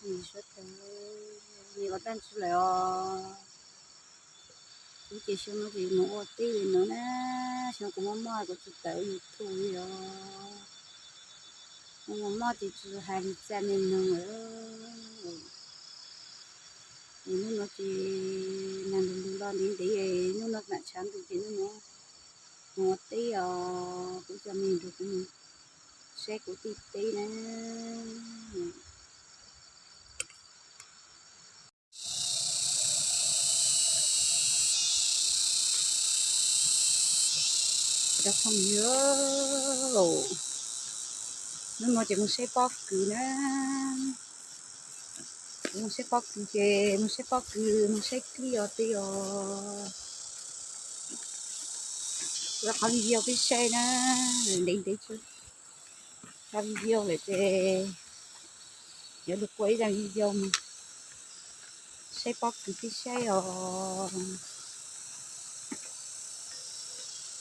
Sawv daws, nws ua dab tsi lawm os? Kuv ces xyoo no ces mus ua teb li no na, xyoo kuv mob mob kuv tsis tawm YouTube li os. Kuv mob mob ces tsis hais li cas li no lawm. Es hnub no ces nag lug lug los ntev ntev, hnub no mam tshav ntuj ces hnub no mus ua teb os, kuv cov me nyuam ntsuag kuv mus saib kuv tij teb na. Cov phooj ywg, hnub no ces mus saib pob kws na. Mus saib pob kws ces mus saib pob kws, mus saib dlij os tij os. Ua qhov video peb saib na, ntev ntev tsis tso video lawm ces yuav lug ua ib zaj video mus saib pob kws peb saib os.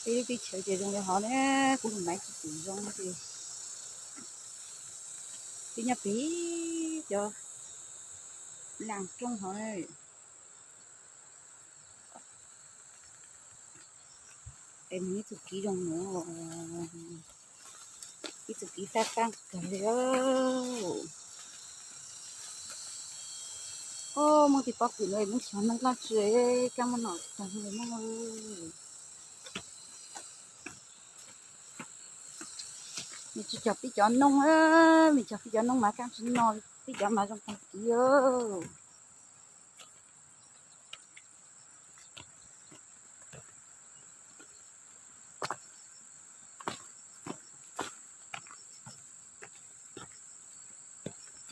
Peb lub teb chaws ces zoo li hov ne, kuv lub maiv tsis pum zoo ces peb nyob pem cov laaj roob hov. Es nws ib txuj kev zoo nuav, ib txuj kev fab fab kawg li. Muab tej pob kws no muab xyov noob dlaab tsi, kaab muab noj tag li Moob. Nws tsis cog peb cov noob, nws cog peb cov noob mas kaab tsi noj, peb cov mas zoo tag kev.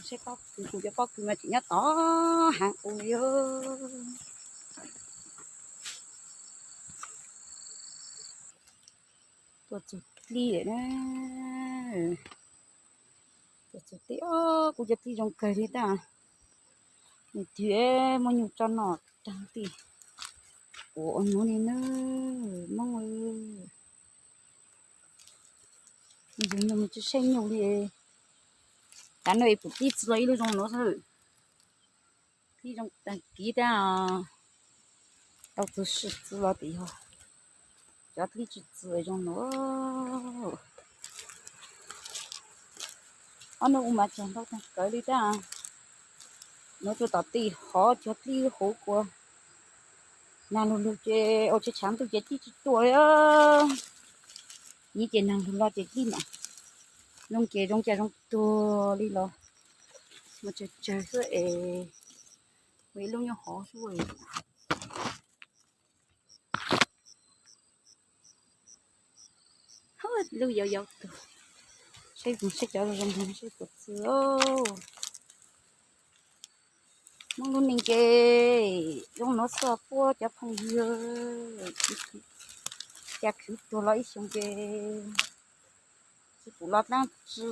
Saib pob kws, kuv cov pob kws mas tseem nyob tod haav qus li. Tuaj txug dlij lawm na. Tuaj txug dlij, kuv cov dlij zoo kawg li tab. Nws twb muab nyuj tso noj tag li. Ua ua nuav li na, Moob. Yug nyuj tsi saib nyuj li. Tav no es pum dlij txwv los ib lub zoo nuav xwb. Dlij zoo tag kev tab. Tau txug sim txwv los tes yog cov dlij tsi txwv zoo nuav. Ob nub ua mas cog ntau tag kawg li tab. Nuav tuaj tom tej hov cov dlij huv kua. Nag lug lug ces ua tsi tshav ntuj ces dlij tsi tuaj li. Nyiv ces nag lug los ces dlij mam zoo ces zoo cas zoo tuag li los. Mas tsawg tsawg xwb es ua ib lub nyob hov xwb. Lub yau yau tug, saib, saib cov zoo zoo saib puas txwv. Muaj lub neej ces zoo nuav xwb puab cov phooj ywg. Cas khwv tuag los ib xyoo ces tsi pum los dlaab tsi.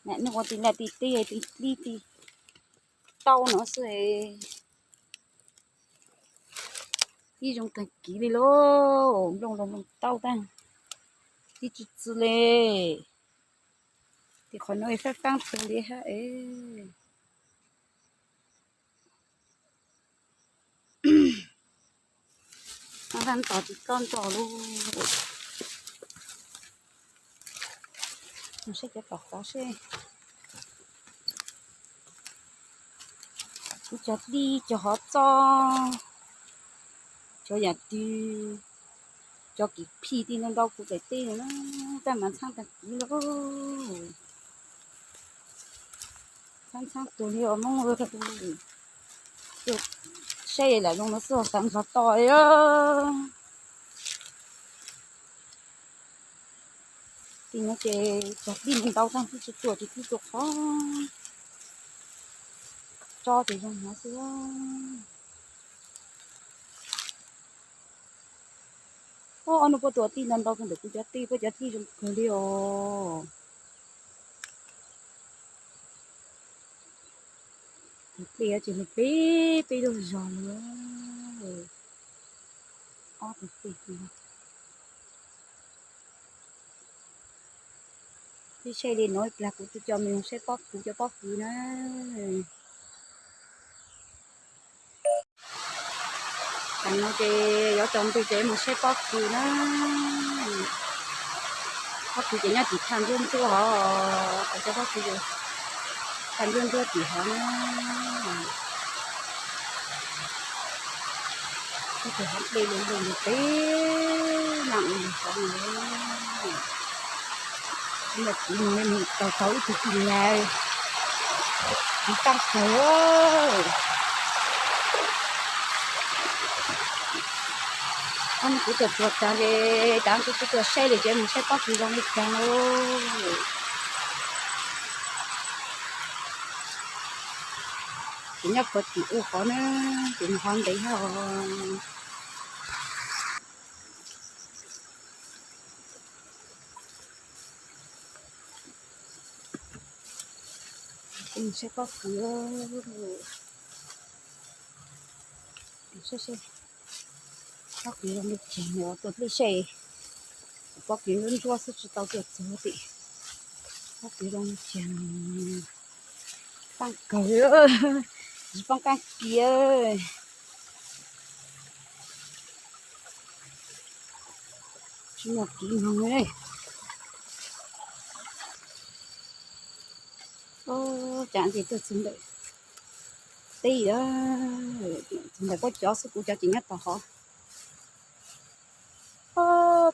Nam nuj ua ti laj ti teb ti dlib ti tauj no xwb. Ib zoo kawg kiv li lauj, nplooj los nplooj tauj tag, ib tsi txwv li. Tim qhov no fab faab tug li hab es. Fab tos tsis txob nroj lauj. Saib cov tom qhov seb. Kuv cov dlib cov hov txob, cov yam twg, cov kis phij ti ntau ntau kuv daim teb na, tab mas ntxhaab tag kiv lauj. Ntxhaab ntxhaab tug li os Moob. Saib lam zoo no xwb xav nrog toj. Tim no ces cog dlib ntau tag twb tsis tuaj tsis twb tuaj qhov. Tsob ces zoo no xwb. Ob nub puab tua dlij ntau ntau ntawm kuv cov dlij, puab cov dlij zoo kawg li os. Tus dlij ces lug peb peb lub zog li. Ob tug dlij. Ib seb li no ib plag kuv tuaj coj mej saib pob kws, cov pob kws na. Tam no ces yuav tsaus ntuj ces mus saib pob kws na. Pob kws ces nyob tim thaj nruab nruab hov, cov pob kws thaj nruab nruab tim hov na. Ib tug hov dej lug lug peb naj u hov no. Ib yam tsis mus li mus tau tau ib tug tij laug, tsis tau kawg. Ob hnub kuv tsuag tsuag tag ces tav kuv kuj tuaj saib li ces mus saib pob kws zoo li cas lauj. Ces nyob puag tim u qhov na, ces nws ho ntev hov. Saib pob kws, saib pob kws zoo li cas, tuaj dlej seb. Pob kws ntsuab ntsuab xwb tsis tau tuaj txog tim. Pob kws zoo li cas, txaaj kawg, tsis poob qab kiag. Tsis muaj kiv moog li. Cas ntsis tuaj txug ntawm teb, txug ntawm puab cov xwb, kuv cov ces nyob tod hov.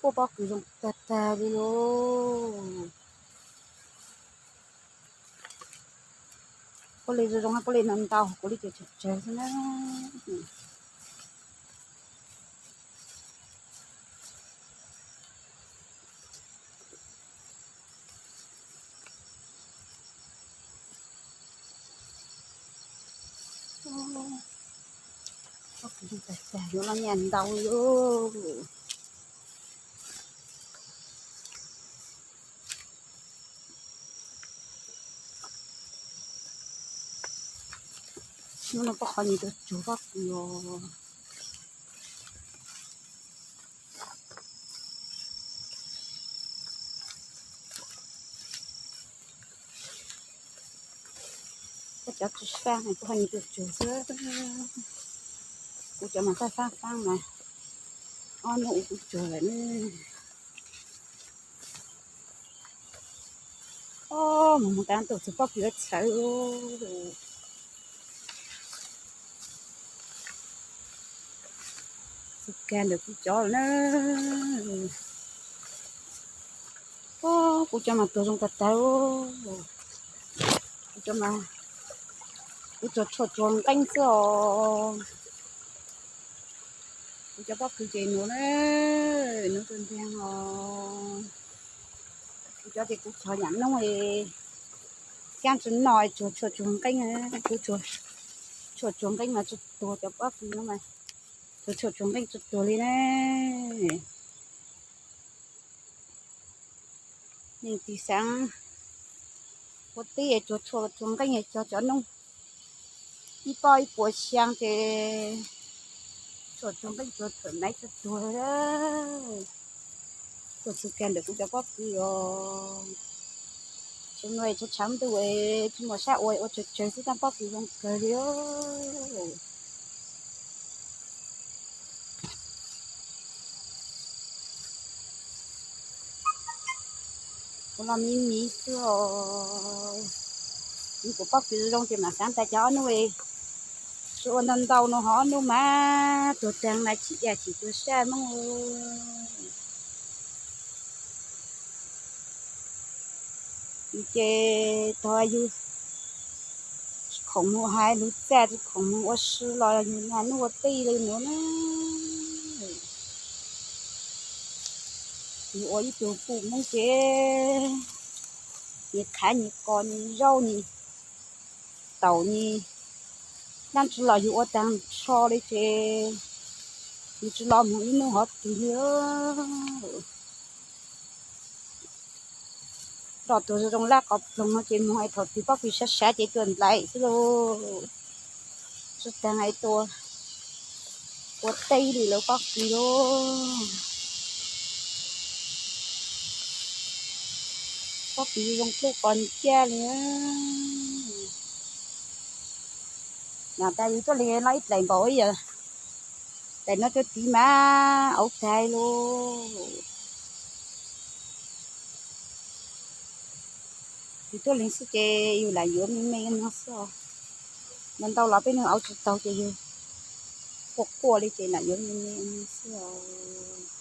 Puab pob kws zoo tag tag li lauj. Puab li zoo zoo, puab li ntau ntau, kuv li ces tsawg tsawg xwb na. Pob kws tag tag, yuav los nyaj ntau li. Hnub no puab qhov nyuag tuaj tsuag pob kws os. Koj cov tsis faaj, kuv ho nyias tuaj tsuag xwb. Kuv cov mas faaj faaj faaj mas ob hnub kuv tsuag lawm ne. Ob, mus mus tas tuaj txug pob kws txhawv. Txug kag ntawm kuv cov lawm na. Ob, kuv cov mas tuag zoo tag tag. Kuv cov mas, kuv tsuag tshuaj tsuag nqeeb xwb os. Kuv cov pob kws ces nuav na, nuav tsuag ntiag os. Kuv cov ces kuv txhos yaam noob, kaab tsi noj, tsuag tshuaj tsuag nqeeb, kuv tsuag tshuaj tsuag nqeeb mas tsi tuag cov pob kws no mas, tsuag tshuaj tsuag nqeeb tsi tuag li na. Neeg tij xaav ua teb tsuag tshuaj tsuag nqeeb cog cov noob ib pob ib puas xyaa ces tsuag tshuaj nqeeb tsuag txawm naiv tsi tuag. Tuaj txug kag ntawm kuv cov pob kws os. Tsuag nuav tsuag tshav ntuj tsi muaj sab ua, ua tsawg tsawg xwb tab pob kws zoo kawg li. Kuv los miv miv xwb os. Kuv pob kws zoo ces mam xaav tas cov ob nub, tsi ua ntau ntau no ho ob nub mas tuag taag mas tsim ib yam tsis tuag sab Moob. Ces tog yug tsi khoom moog hais lug txaj, tsi khoom moog ua si los yug naj nub ua tij li nuav na. Yug ua ib tug puj Moob ces nyias khav nyias kos nyias zaub nyias taum nyias dlaab tsi los yug ua taag nrho li ces yug tsi los moog ib nub hov twg li. Roj tuag zoo zoo lab qhov ploog no ces moog es thaum twg pob kws sav sav ces tuaj ntaim xwb lauj. Tsi taag es tuaj ua teb li lawv pob kws lauj. Tiv zoo pluj qos ciaj li. Nyob tas yus tuaj lees no ib dlaim npaum ib yam, dlaim no tuaj tiv mas auv tag lauj. Yus tuaj lees xwb ces yus lam yuav me me no xwb os. Ntau ntau los peb nug auv tsis taug ces yus quaj quaj li ces lam yuav me me no xwb os.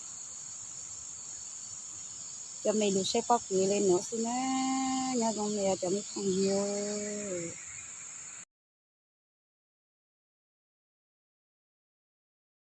Cov me lus saib pob kws li nuav xwb na. Nyob zoo me cov me phooj ywg.